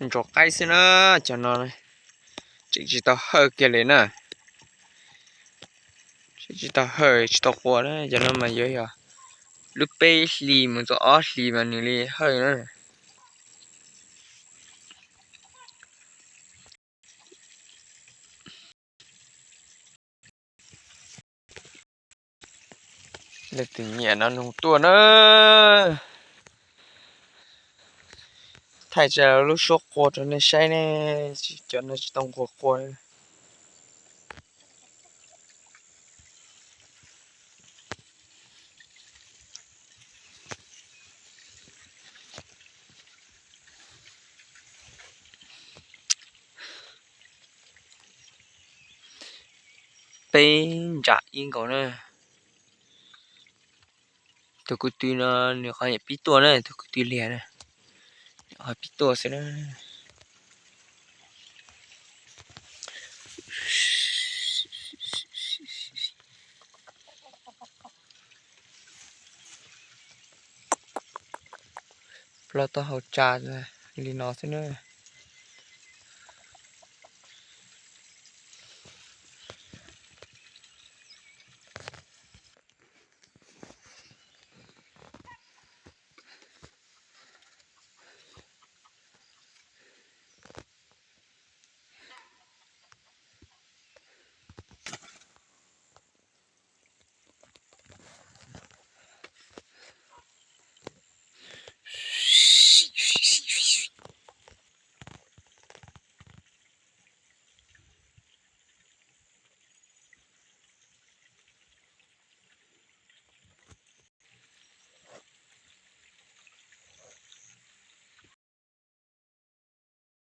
Ntsuas qaib xwb na, cov no tseem tsis tau hawj kiag li na. Tseem tsis tau hawj, tsis tau qua na, cov no mas yuav yog lub peb hlis mus txog ob hlis mas nws li hawj na. Leej twg nyiam no nug tuaj na. Thaij tsa lub suab qua rau nej saib ne, cov no tsis tau nquas qua. Peb ntsam ib nkaus na. Tus ko tw no nws qhov niam pib tuaj na, tus ko tw liag na, nws qhov pib tuaj xwb na. Ploj taub hau tsa li no xwb na.